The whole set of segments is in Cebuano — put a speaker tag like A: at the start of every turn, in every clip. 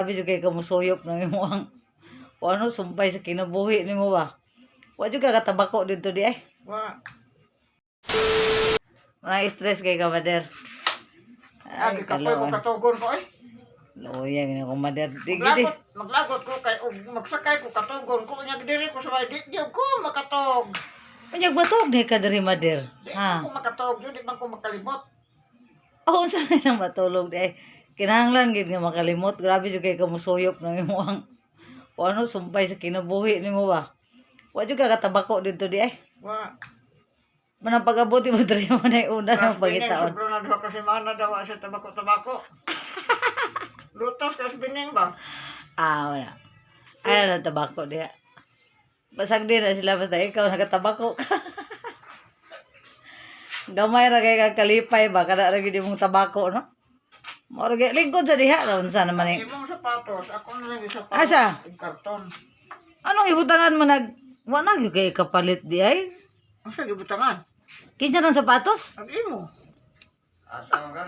A: Grabe jud kay kamusuyop ng imong o ano sumpay sa kinabuhi nimo ba. Wa jud ka katabako dito di ay.
B: Wa.
A: Mga stress kay ka, mader.
B: Ay,
A: Ay,
B: kapoy ko
A: kaloy.
B: katugon ko ay.
A: Loya gini ko, mader. Di gidi.
B: Maglagot ko kay og magsakay ko katugon ko nya diri ko sa di di ko makatog.
A: Unyag batog ni ka diri, mader.
B: Di
A: Ha.
B: ko makatog, di man ko makalimot.
A: Oh, unsa na nang matulog di ay. Kinahanglan gid nga makalimot. Grabe jud kay kamusuyop ng imong o ano sumpay sa kinabuhi nimo ba. Wa jud ka katabako dito di ay.
B: Wa.
A: Manang pag-abot mo diri mo na una
B: Kas
A: nang
B: bining
A: pagitaon.
B: sobra na duha ka semana daw sa tabako-tabako. Lutos kas bining ba?
A: Ah, wala. Ay, na tabako diha. Basag din na sila basta ikaw nakatabako ka. Gamay ra kay kag kalipay ba kada ra gyud imong tabako, no? Mao ra gyud lingkod sa diha ra unsa naman eh.
B: Imong sapatos, ako na lang sapatos.
A: Asa?
B: Ug karton.
A: Anong ibutangan mo nag wa na gyud kay kapalit di ay?
B: Asa gibutangan?
A: Kinsa nang sapatos?
B: Ang imo.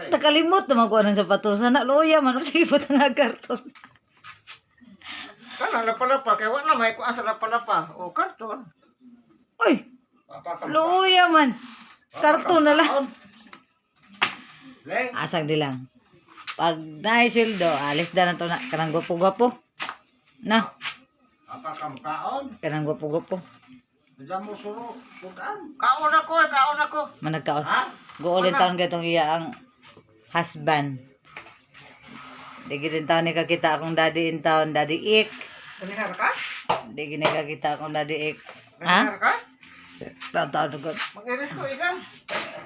A: Nakalimot naman ko anang sapatos. Ana loya man sa ibutang ang karton.
B: Kana lapa-lapa kay wa na may kuan sa lapa-lapa. O karton.
A: Oy, loya man. Karton na lang. Asang di lang. Pag naisweldo, alis na na to na. Kanang gwapo-gwapo. Na,
C: Apa kam kaon?
A: kanang gwapo-gwapo.
C: Diyan mo suro, sudan.
B: Kaon ako, eh, kaon ako.
A: Managkaon.
C: Ha?
A: Guolin taon kay itong iya ang husband. Di gid taon ni kakita akong daddy in town, Daddy Ik.
B: Ganihar ka?
A: Di gid ni kakita akong Daddy Ik. Ha?
B: Ganihar ka?
A: Taon-taon ko.
B: Mag-iris ko ikan.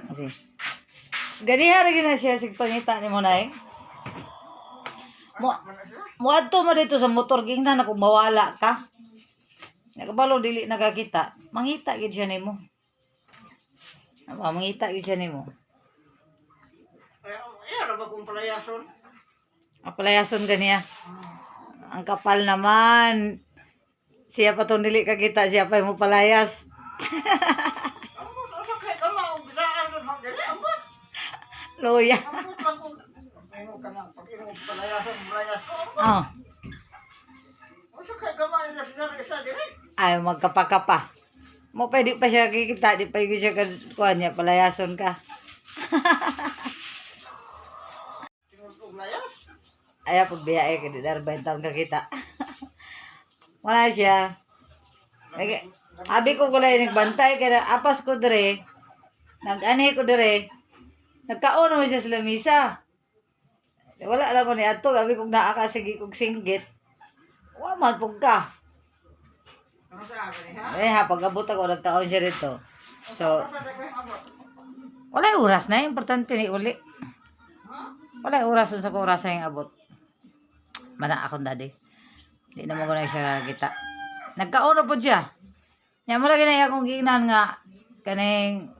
A: Kasi. Ganiha ra gid na siya sig pangita nimo na eh. Mo Muadto mo dito sa motor gingnan ako mawala ka. Nakabalo dili nakakita. Mangita gid siya nimo. Aba, mangita gid siya nimo.
B: Ay, ano ba kung palayason?
A: Apalayason ka niya. Ang kapal naman. Siya pa tong dili kakita, siya pa mo palayas.
B: Ambot, asa kay ka maubisaan doon hang dili, ambot.
A: Loya.
B: Ambot lang kung ingo ka nang pag ingo palayason, palayas ko. Ambot.
A: Oh,
B: Asa kay ka man nila sila isa dili.
A: ay magkapakapa. Mo pa di pa siya kikita, di pa gyud siya kuan niya palayason ka.
B: Tingog og layas.
A: Ay, pagbiyahe ka, di darbay taon ka kita. Wala siya. Nag- Abi ko kulay nagbantay, kaya apas ko dire, nag-anhi ko dire, nagkaon naman siya sa lamisa. Wala lang ko ni ato, abi kong naa ka, sige kong singgit. Wa man pug ka.
B: Ano sa akin ha?
A: Eh ha, pag-abot ako, nagkaon siya rito. So,
B: Asa kay ambot?
A: wala oras na, importante ni uli. Wala oras, unsa pa oras yung abot. Mana akong daddy. Di naman ko na siya kita. Nagkaon na po siya. Nya mo lagi na akong giingnan nga kaning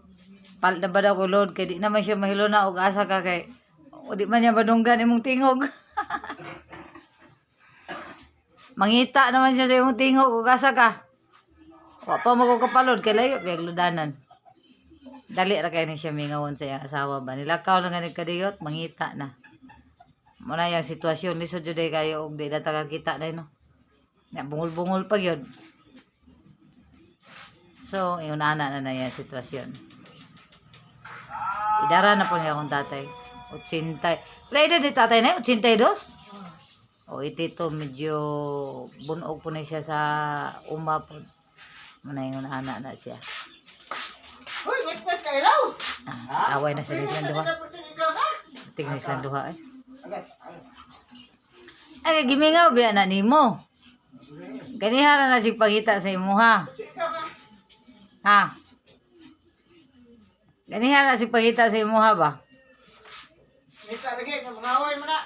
A: palit na ba daw ko load kay di naman siya mahilo na og asa ka kay o di man niya madunggan imong tingog. Mangita naman siya sa imong tingog og asa ka. Wa pa mo ko kapalod kay layo biyag ludanan. Dali ra kay ni siya mingawon sa iyang asawa ba. Nilakaw lang gani kadiyot, mangita na. Muna yung sitwasyon lisod jud ay kayo og di na ta kakita na no. Na bungol-bungol pa gyud. So, ingon ana na na yung sitwasyon. Idara na po niya akong tatay. 80. Wala edad ni tatay na yun, 82. O itito medyo bunog po na siya sa uma po. Muna ingon ana na siya.
B: Hoy, ngit kay ilaw.
A: Ah, away na sila silang duha. Tingnan silang duha eh. Ay, gimingaw biya na nimo. Ganihara na sig pangita sa imuha. Ha? Ganihara sig pangita sa imuha ba?
B: Ngita lagi nga mangaway man na.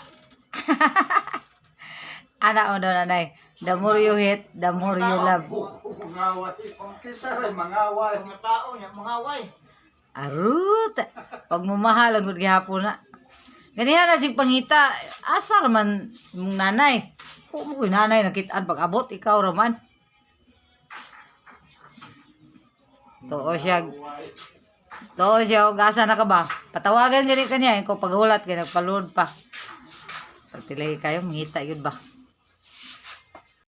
A: Ana mo daw nanay. The more you hit, the more you love.
C: Mangaway. Kung kinsa ray mangaway.
B: Mga tao niya mangaway.
A: Arut! Pag mamahal ang gud gihapon na. Ganihara sig pangita, asa raman imong nanay? Ko mo ko'y nanay nakitaan pag abot ikaw raman. Tuo siya. Tuo siya og asa na ka ba? Patawagan gani kaniya ikaw paghulat kay nagpalud pa. Pagtilay kayo mangita gyud ba?